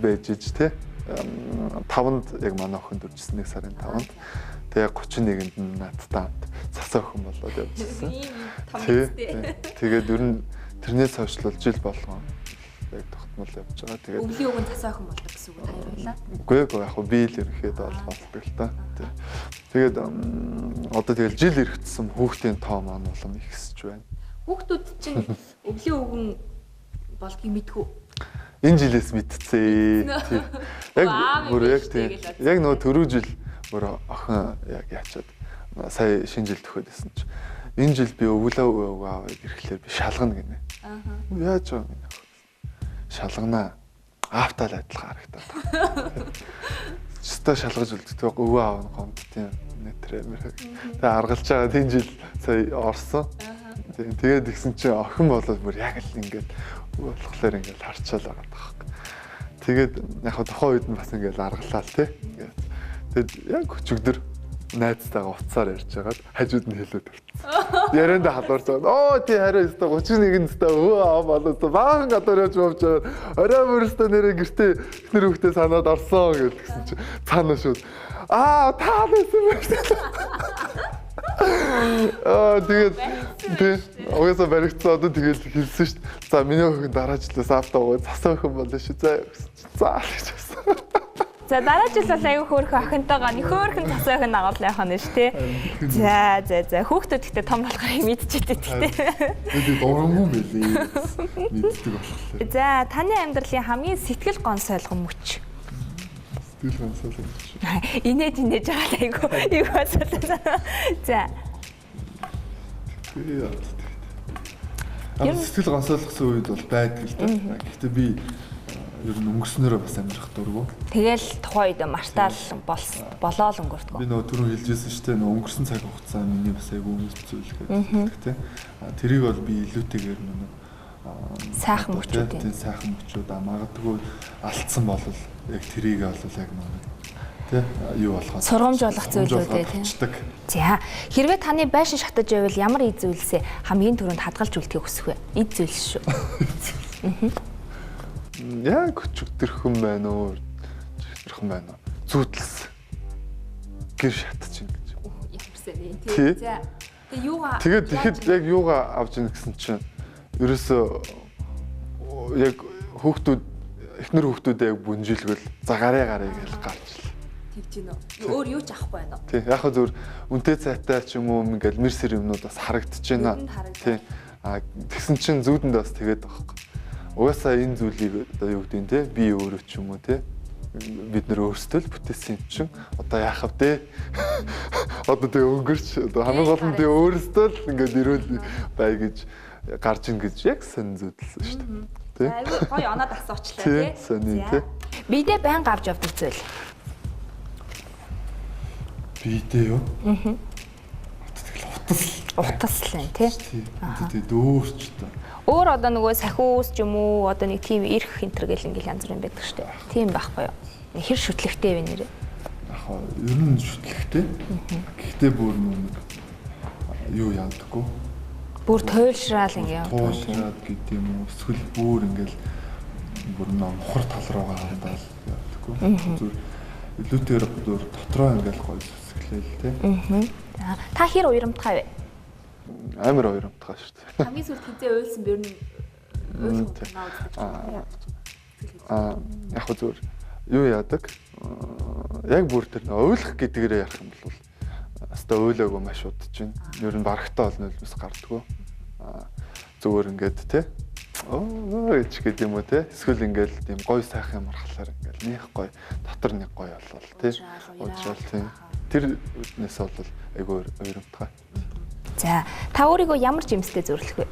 байж иж тий. 5-нд яг манай охин төржсэн 1 сарын 5-нд. Тэгээ 31-нд нь надтай хамт цасаа охин болоод явжсэн. Тий. Тэгээд ер нь тэрнээс хойш л жил болгон яг тогтмол явж байгаа. Тэгээд өвлийн өвгөн цасаа охин болдог гэсэн үг таярлаа. Үгүй ээ, яг би л ерөнхийдөө бол болдог л та. Тий. Тэгээд одоо тэгэл жил ирэхтсэн хүүхдийн тоо маань улам ихсэж байна. Хүүхдүүд чинь өвлийн өвгөн болдгийг мэдхүү. Энэ жилээс мэдцээ. Тий. Яг бүр яг тий. Яг нөгөө түрүү жил бүр охин яг яачаад сая шинэ жил төхөөд исэн чи. Энэ жил би өвлөө өвөө аавыг ирэхлээр би шалгана гинэ. Аа. Яаж байгаа юм бэ? Шалганаа. Аавтай л адилхан харагдаад байна. Чөстөө шалгаж үлддэг өвөө аав нь гомдтын нэтэр амир. Тэгээ аргалж байгаа тийм жил сая орсон. Тийм тэгээд тэгсэн чинь охин болоод бүр яг л ингээд болохоор ингээд харчаал байгаа байхгүй. Тэгээд яг тухайн үед нь бас ингээд аргалаа л тий. Ингээд тэгээд яг өчигдөр найзтайгаа уцаар ярьж байгаад хажууд нь хэлээд тавьчихсан. Яриандаа халуурч байгаа. Оо тий харин өстө 31-нд өстө өвөө аав болоо өстө баахан гадуур явж явж байгаа. Орой бүр өстө нэрээ гэртээ эхнэр хүүхдээ санаад орсон гэж тэгсэн чинь цаана шууд аа таа л байсан байх. Аа тэгээд тий угаасаа баригдсан одоо тэгэл хэлсэн шүү дээ. За миний охин дараа жилээс аавтаа угаа цасаа охин болно шүү. За гэсэн чинь за гэж хэлсэн. За дараа жил бол аюу хөөрхөн охинтойгоо нэг хөөрхөн цасаа охин агуулна явах нь шүү тий. За за за хүүхдүүд гэхдээ том болохоор мэдчихэйтэй тий. Тэгээд дурангуй мэлээ. Мэддэг болохоор. За таны амьдралын хамгийн сэтгэл гонсойлгон мөч. Сэтгэл гонсойлгон мөч. Инээж инээж байгаа айгу юу асуулаа. За. Тэгээд сэтгэл гонсойлгосон үед бол байдаг л да. Гэхдээ би ер нь өнгөрснөөрөө бас амьдрах дургу. Тэгэл тухайн үед мартаал болоол өнгөрдөг. Би нөгөө түрүү хэлжсэн шүү дээ, нөгөө өнгөрсөн цаг хугацаа миний бас айгүй үнэт зүйл гэдэг тий. Тэрийг бол би илүүтэйгээр нөгөө сайхан мөчүүд тий, сайхан мөчүүд магадгүй алдсан бол яг тэрийг бол яг нөгөө тий юу болохоо сургамж болох зүйлүүд тий. За хэрвээ таны байшин шатаж байвал ямар эд зүйлсээ хамгийн түрүүнд хадгалж үлдэхийг хүсэх вэ? Эд зүйлс шүү. Яг өчигдөрхөн байна уу? Өчигдөрхөн байна уу? Зүйтлс. Гэр шатчихна гэж. Ямарсан юм тий. За. Тэгээ юугаа Тэгээд тэгэхэд яг юугаа авч ийн гэсэн чинь ерөөсөө яг хүүхдүүд эхнэр хүүхдүүдээ яг бүнжилгэл за гараа гараа гэж гарч ил. Тэгж гин үү? Өөр юу ч авахгүй байна уу? Тий. Яг хөө зөвөр үнтэй цайтай ч юм уу ингээл мэр сэр юмнууд бас харагдаж байна. Тий. А тэгсэн чинь зүүдэнд бас тэгээд байгаа байхгүй. Угаасаа энэ зүйлийг одоо юу гэдэг нь те би өөрөө ч юм уу те бид нэр өөрсдөө л бүтээсэн юм чинь одоо яах вэ те одоо тэгээ өнгөрч одоо хамгийн гол нь тэгээ өөрсдөө л ингээд эрүүл бай гэж гарч ин гэж яг сонь зүудэлсэн шүү дээ те айгүй гоё оноод асуучлаа те сони те бидээ байнга авч явдаг зүйл бидээ юу тэгэл утас л юм те тэгээ дүүрч та Өөр одоо нөгөө сахиус ч юм уу одоо нэг тийм эрх энтер гэл ингээл янз бүрийн байдаг шүү дээ. Тийм байхгүй юу? Хэр шүтлэгтэй вэ нэрээ? Яг ер нь шүтлэгтэй. Гэхдээ бүр нэг юу яадаггүй. Бүр туйлшраал ингээ явдаг. Туйлшраад гэдэг юм уу? Эсвэл бүр ингээл бүр нөхөр тал руугаа хандаал явдаггүй. Зүгээр Илүүтэйгээр зүгээр дотроо ингээл гоё сүсгэлээл тий. За, та хэр уярамтгай вэ? Амар уярамтгай шүү дээ. Хамгийн сүүлд хизээ уйлсан бэр нь уйлах наа үздэг. Аа, яг хөө зүгээр юу яадаг? Яг бүр тэр уйлах гэдгээрээ ярих юм бол хаста уйлаагүй маш удаж байна. Ер нь барагтаа бол нулимс гардггүй. Аа, зүгээр ингээд тий. Оо гэж гэдэг юм уу тий. Эсвэл ингээл тийм гоё сайхан юм харахаар ингээл нэх гоё дотор нэг гоё болол тий. Уужраал тий. Тэр үднээс бол айгүй уйрамтгай. За, та өөрийгөө ямар жимстэй зөвлөх вэ?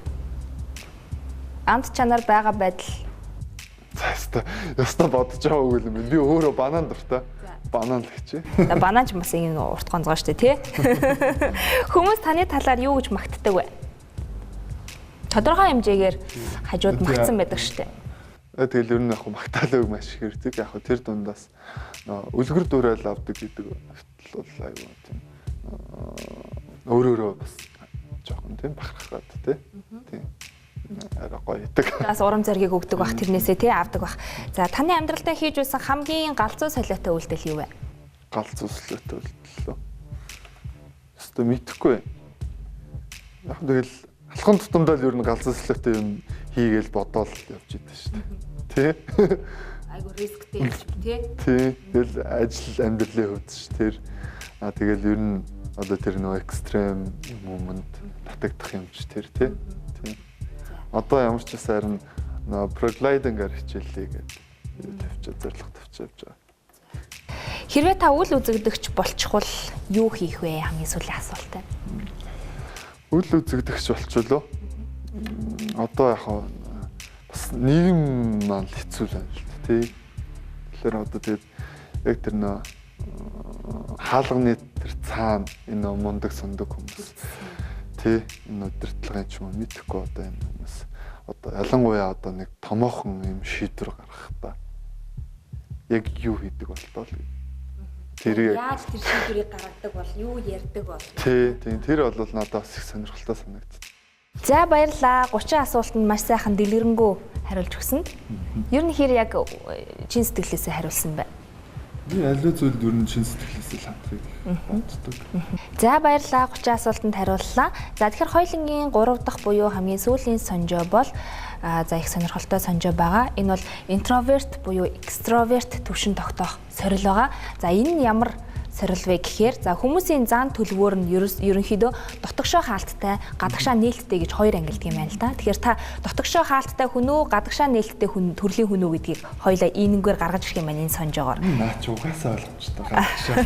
Амт чанар байгаа байдал. За, ёстой бодож байгаагүй юм байна. Би өөрөө банан дуртай. Банан л гэчээ. За, банан ч бас ингэ урт гонцгой шүү дээ, тий? Хүмүүс таны талаар юу гэж магтдаг вэ? Тодорхой хэмжээгээр хажууд магтсан байдаг шүү дээ. Тэгэл ер нь яг магтаал үг маш их ирдэг. Яг тэр дундаас үлгэр дуурайл авдаг гэдэг магтал бол айгүй тийм өөрөөрөө бас жоохон тийм бахархаад тий. Тийм. Арай гоё идэг. Бас урам зоригийг өгдөг бах тэрнээсээ тий авдаг бах. За, таны амьдралдаа хийж байсан хамгийн галзуу солиотой үйлдэл юу вэ? Галзуу солиотой үйлдэл лөө. Өстө мэдэхгүй. Яг тэгэл алхам тутамдаа л ер нь галзуу солиотой юм хийгээл бодоол явж идэв шүү дээ. Тий. Айгу рисктэй юм тий. Тий. Тэгэл ажил амьдралын хувьд ш тэр. А тэгэл ер нь одоо тэр нөө экстрем юм юмд татагдах юм ч тэр тий. Тий. Одоо ямар ч байсан харин нөө параглайдингаар хичээллээ гэдэг тавьчаа зорилго тавьчаа явж байгаа. Хэрвээ та үл үзэгдэгч болчихвол юу хийх вэ? Хамгийн сүүлийн асуулт байна. Үл үзэгдэгч болчихлоо. Одоо яг бас нийгэм маань л хэцүү л байна л да тий. Тэгэхээр одоо тэгээд яг тэр нөө хаалганы тэр цаана энэ мундаг сундаг хүмүүс тий энэ удирдлагын ч юм уу мэдэхгүй одоо энэ хүмүүс одоо ялангуяа одоо нэг томоохон юм шийдвэр гаргах та яг юу хийдэг болтоо л тэрийг яаж тэр шийдвэрийг гаргадаг бол юу ярьдаг бол тий тийм тэр бол надад бас их сонирхолтой санагдав. За, баярлалаа. 30 асуултанд маш сайхан дэлгэрэнгүй хариулж өгсөнд. Ер нь хэр яг чин сэтгэлээсээ хариулсан бэ? Би аливаа зүйлд ер нь чин сэтгэлээсээ л хандахыг боддог. За, баярлалаа. 30 асуултанд хариуллаа. За, тэгэхээр хоёулангийн 3 дахь буюу хамгийн сүүлийн сонжоо бол за их сонирхолтой сонжоо байгаа. Энэ бол интроверт буюу экстраверт түвшин тогтоох сорил байгаа. За, энэ нь ямар сорил вэ гэхээр за хүмүүсийн зан төлөвөөр нь ерөнхийдөө дотогшоо хаалттай, гадагшаа нээлттэй гэж хоёр ангилдаг юм байна л да. Тэгэхээр та дотогшоо хаалттай хүн үү, гадагшаа нээлттэй хүн төрлийн хүн үү гэдгийг хоёулаа ийнэнгээр гаргаж ирэх юм байна энэ сонжоогоор. Наа чи угаасаа ойлгомжтой гадагшаа.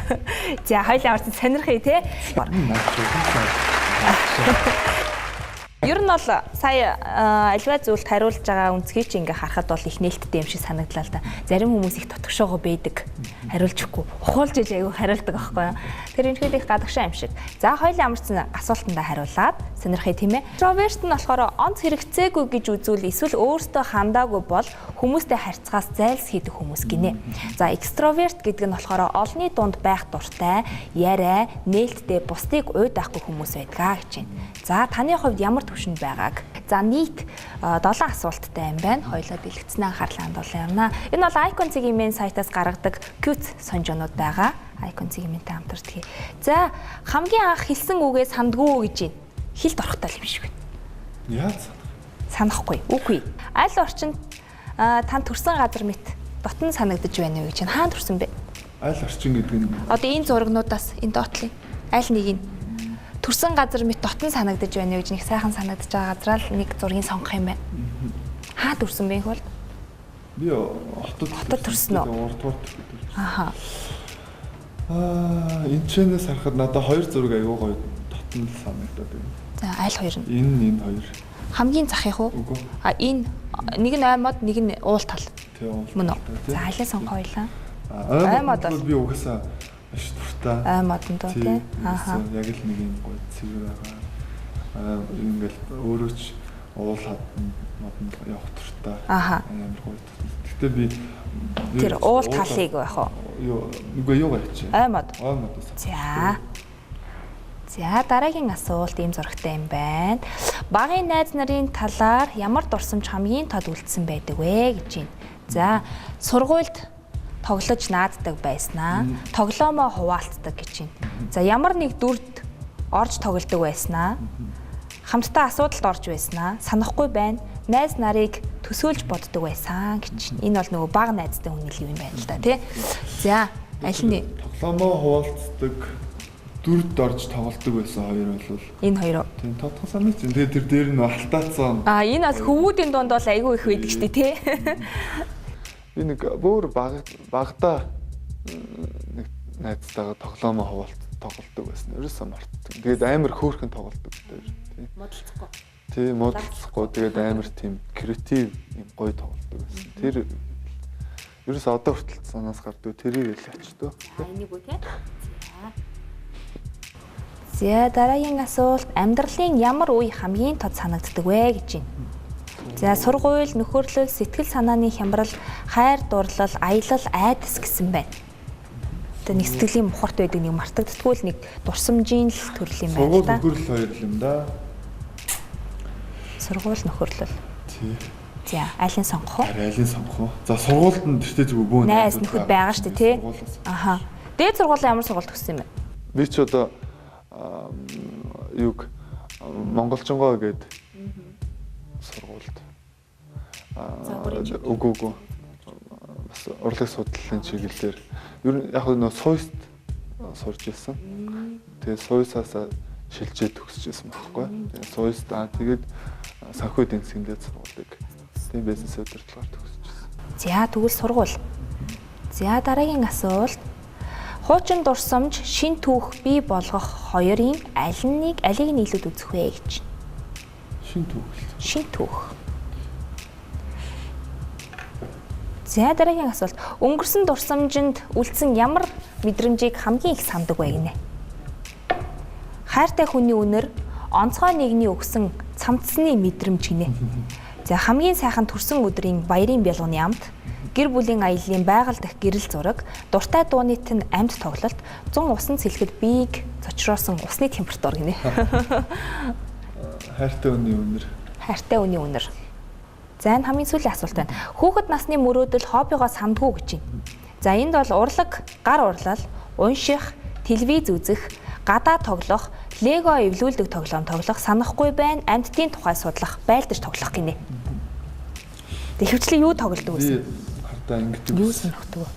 За, хоёулаа орсон сонирхъя те. Наа чи угаасаа ойлгомжтой. Ер нь бол сая альва зүйлд хариулж байгаа үнцгийг чи ингээ харахад бол их нээлттэй юм шиг санагдлаа л да. Зарим хүмүүс их дотгошоогоо байдаг. Хариулчихгүй. Ухуулж иж айгүй хариулдаг байхгүй юу? Тэр ерөнхийдөө их гадагшаа юм шиг. За, хоёулаа ямарчсан асуултандаа хариулаад сонирхъя тийм ээ. Интроверт нь болохоор онц хэрэгцээгүй гэж үзвэл эсвэл өөртөө хандаагүй бол хүмүүстэй харьцахаас зайлсхийдэх хүмүүс гинэ. За, экстраверт гэдэг нь болохоор олонний дунд байх дуртай, яриа, нээлттэй, бусдыг уйдаахгүй хүмүүс байдгаа гэж байна. За, таны хувьд ямар түвшинд байгааг. За, нийт 7 асуулттай юм байна. Хоёулаа дэлгэцэн анхаарлаа хандуулан явна. Энэ бол Icon цэгийн сайтаас гаргадаг cute сонжоонууд байгаа. Icon цэгийн хамтарч. За, хамгийн анх хэлсэн үгээ сандгүй гэж байна. Хилд орохтой юм шиг байна. Яаж санахгүй? Үгүй. Аль орчинд тань төрсэн газар мэт дотн санагдаж байна уу гэж байна. Хаана төрсэн бэ? Аль орчин гэдэг нь одоо энэ зурагнуудаас энэ доотлын аль нэг нь төрсэн газар мэт дотн санагдаж байна гэж нэг сайхан санагдаж байгаа газараа л нэг зургийг сонгох юм байна. Хаа төрсэн бэ хөл? Би хотод төрсөн үү? 3 дугаар төрсөн. Аха. Аа, энэ чэнэс харахад надад хоёр зураг аягүй гоё дотн л санагдаад байна. За, аль хоёр нь? Энэ хоёр. Хамгийн захих уу? Үгүй. А энэ нэг нь аймод, нэг нь уул тал. Тий, уул. Мөн үү? За, алийг сонгох хоёлаа? Аймод бол би угаасаа маш дуртай. Аймодонд уу тий? Ааха. Яг л нэг юм гоё цэвэр байгаа. Аа, ингээл өөрөө ч уул хаданд модонд явах дуртай. Ааха. Амар гоё. Гэхдээ би тэр уул талыг байх уу? Юу, үгүй юу гарч. Аймод. Аймодоос. За. За, дараагийн асуулт ийм зурагтай юм байна. Багын найз нарын талаар ямар дурсамж хамгийн тод үлдсэн байдаг вэ гэж байна. За, сургуульд Тоглож нааддаг байснаа. Тоглоомоо хуваалцдаг гэж байна. За ямар нэг дүрд орж тоглодог байснаа. Хамтдаа асуудалд орж байснаа. Санахгүй байна. Найз нарыг төсөөлж боддог байсан гэж. Энэ бол нөгөө бага найзтай хүн л юм байна л да тий. За аль нь тоглоомоо хуваалцдаг дүрд орж тоглолдог байсан хоёр бол энэ хоёр. Тийм тодхон санагч. Тэгээд тэр дээр нь алтаацсан. Аа энэ бас хөвгүүдийн дунд бол айгүй их байдаг шүү дээ тий. Би нэг бүр багада нэг найзтайгаа тоглоомоо хуваалц тоглолдог байсан. Ерөөсөө мартдаг. Тэгээд амар хөөрхөн тоглолдог гэдэг тийм. Модалцахгүй. Тийм, модалцахгүй. Тэгээд амар тийм креатив юм гоё тоглолдог байсан. Тэр ерөөсөө одоо хүртэл санаас гардаг. Тэрийг л ачдаг. За энийг үү те. За. За дараагийн асуулт амьдралын ямар үе хамгийн тод санагддаг вэ гэж байна. За сургууль, нөхөрлөл, сэтгэл санааны хямрал, хайр дурлал, аялал, айдас гэсэн байна. Одоо нэг сэтгэлийн мухарт байдаг нэг мартагддаггүй л нэг дурсамжийн л төрөл юм байна л да. Сургууль нөхөрлөл хоёр юм да. Сургууль нөхөрлөл. Тий. За айлын сонгох уу? Айлын сонгох уу? За сургуульд нь тэртээ зүгээр бүүн найз нөхөд байгаа шүү дээ тий. Аха. Дээд сургуулаа ямар сургууль төгссөн юм бэ? Би ч одоо юг Монголчонгоо гээд сургуульд. Үгүй. Бас урлаг судлалын чиглэлээр ер нь яг нөө суйст сурж ирсэн. Тэгээ суйсаас шилжээд төгсөж ирсэн байхгүй. Тэгээ суйст тэгээд санхүү эдийн засгийн дээд сургуулийг тийм бизнес удирдлагаар төгсөж ирсэн. За тэгвэл сургууль. За дараагийн асуулт. Хуучин дурсамж, шин түүх бий болгох хоёрын аль нэг алийг нь илүүд үзэх вэ гэж. Шин түүх. Шин түүх. За дараагийн асуулт. Өнгөрсөн дурсамжинд үлдсэн ямар мэдрэмжийг хамгийн их сандаг вэ гинэ? Хайртай хүний үнэр, онцгой нэгний өгсөн цамцсны мэдрэмж гинэ. За хамгийн сайхан төрсөн өдрийн баярын бялганы амт, гэр бүлийн аяллаа байгаль дах гэрэл зураг, дуртай дууны тэн амьд тоглолт, 100 усан цэлхэд биеийг цочроосон усны температур гинэ. Хайртай хүний үнэр. Хайртай хүний үнэр. За энэ хамгийн сүүлийн асуулт байна. Хүүхэд насны мөрөөдөл хоббигоо сандгүй гэж байна. За энд бол урлаг, гар урлал, унших, телевиз үзэх, гадаа тоглох, лего эвлүүлдэг тоглоом тоглох, санахгүй байна, амьтдын тухай судлах, байлдаж тоглох гинэ. Тэг хөвчлэн юу тоглодог вэ? Би хардаа ингэдэг. Юу сонирхдаг вэ?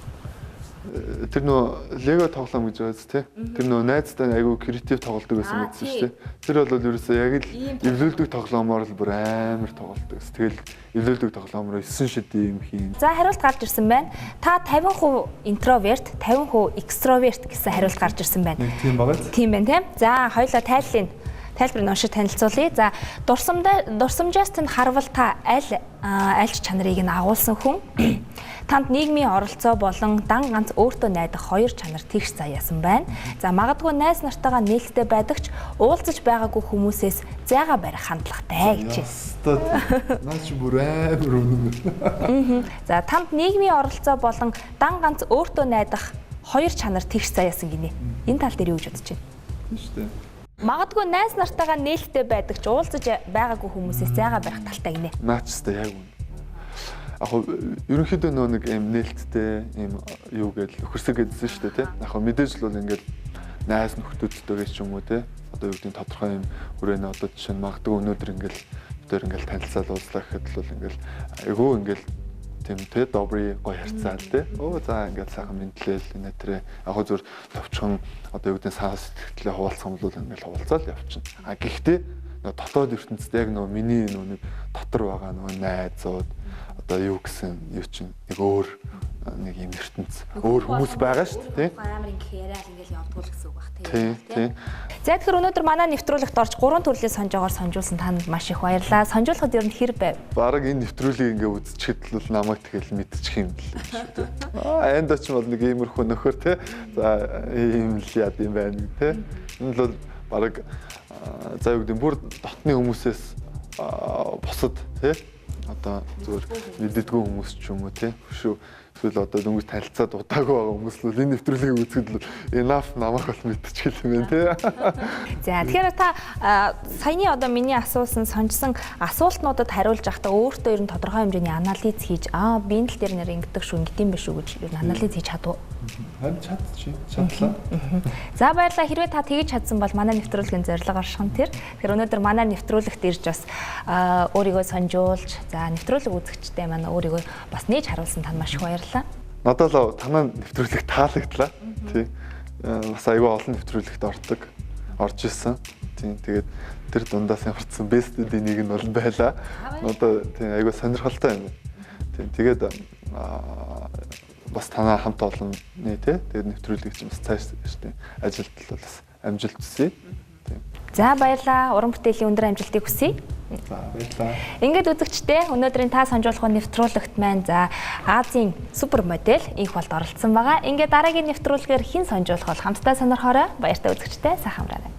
Тэр нөө лего тоглоом гэж байгаа тий. Тэр нөө найзтай айгүй креатив тоглодог байсан гэсэн шүү дээ. Тэр бол ерөөсөө яг л эвлүүлдэг тоглоомоор л бүр амар тоглодог. Тэгэл эвлүүлдэг тоглоомоор 9 шид юм хийн. За хариулт гарч ирсэн байна. Та 50% интроверт, 50% экстраверт гэсэн хариулт гарч ирсэн байна. Нэг тийм байгаа. Тийм байна тийм. За хоёлаа тайллын тайлбарыг уншиж танилцуулъя. За дурсамжаас тань харвал та аль альч чанарыг нь агуулсан хүн. Танд нийгмийн оролцоо болон дан ганц өөртөө найдах хоёр чанар тэгш заяасан байна. За магадгүй найз нартайгаа нээлттэй байдаг ч уулзаж байгаагүй хүмүүсээс зайгаа барих хандлагатай гэж. Наа чи бүр амар үнэн. За танд нийгмийн оролцоо болон дан ганц өөртөө найдах хоёр чанар тэгш заяасан гинэ. Энэ тал дээр юу гэж бодож байна? Тийм шүү дээ. Магадгүй найз нартайгаа нээлттэй байдаг ч уулзаж байгаагүй хүмүүсээс зайгаа барих талтай гинэ. Наа ч өстой яг үнэ. Яг ерөнхийдөө нөө нэг юм нээлттэй юм юу гэдэл өхөрсөг гэдсэн шүү дээ тий. Яг мэдээж л бол ингээл найз нөхдүүдтэйгээ ч юм уу тий. Одоо юу гэдэг нь тодорхой юм хүрээний одоо жишээ нь магадгүй өнөөдөр ингээл бид ингээл танилцаад уулзлаа гэхэд л бол ингээл айгүй ингээл тийм тий добрый гоё харьцаал тий. Өө за ингээл сайхан мэдлээл энэ тэрэ яг зөв товчхон одоо юу гэдэг нь саа сэтгэлдээ хуваалцах юм бол ингээл хуваалцаал явчихна. А гэхдээ нөө дотоод ертөнцид яг нөө миний нөө нэг дотор байгаа нөө найзууд одоо юу гэсэн юу чинь нэг өөр нэг юм ертөнц өөр хүмүүс байгаа шүү дээ тий. Амар ингэх яриад ингээл явдгуул гэсэн үг бах тий. Тий. За тэгэхээр өнөөдөр манай нэвтрүүлэгт орж 3 төрлийн сонжоогоор сонжуулсан танд маш их баярлалаа. Сонжуулахад ер нь хэр байв? Бараг энэ нэвтрүүлгийг ингээ үзчихэд л намайг тэгэл мэдчих юм л шүү дээ. Аа энд оч бол нэг иймэрхүү нөхөр тий. За ийм л яд юм байна тий. Энэ л бол бараг за юу гэдэг нь бүр дотны хүмүүсээс бусад тий. Одоо зүгээр мэддэггүй хүмүүс ч юм уу тий. Хөшөө Эсвэл одоо дөнгөж танилцаад удаагүй байгаа хүмүүс л энэ нэвтрүүлгийг үзэхэд л enough намайг бол мэдчихэл юм байна тий. За, тэгэхээр та саяны одоо миний асуусан, сонжсон асуултнуудад хариулж байхдаа өөртөө ер нь тодорхой хэмжээний анализ хийж, би энэ тал дээр нэр ингэдэг шүү, ингэдэм биш үү гэж ер нь анализ хийж чадав уу? Харин чадчих, чадлаа. За, баярлалаа. Хэрвээ та тэгж чадсан бол манай нэвтрүүлгийн зорилго орших нь тэр. Тэгэхээр өнөөдөр манай нэвтрүүлэгт ирж бас өөрийгөө сонжуулж, за, нэвтрүүлэг үзэгчтэй манай өөрийгөө бас нээж харуулсан танд маш их баярлалаа. Надад л танаа нэвтрүүлэг таалагдлаа. Тий. Бас айгүй олон нэвтрүүлэгт ордог. Орж исэн. Тийм, тэгээд тэр дундаас ямарчсан best-үүдийн нэг нь бол байлаа. Одоо тийм айгүй сонирхолтой юм. Тийм, тэгээд бас танаа хамт олонны тий, тэгээд нэвтрүүлэг чинь бас цааш тийм ажилд л бас амжилт хүсье. Тийм. За, баярлалаа. Уран бүтээлийн өндөр амжилтыг хүсье. За, баярлалаа. Ингээд үзэгчдээ, өнөөдрийн та сонжуулах нэвтрүүлэгт маань, за, Азийн супер модель Энх Болд оролцсон байгаа. Ингээд дараагийн нэвтрүүлгээр хэн сонжуулах бол хамтдаа сонирхоорой. Баяртай үзэгчдээ, сайхан амраарай.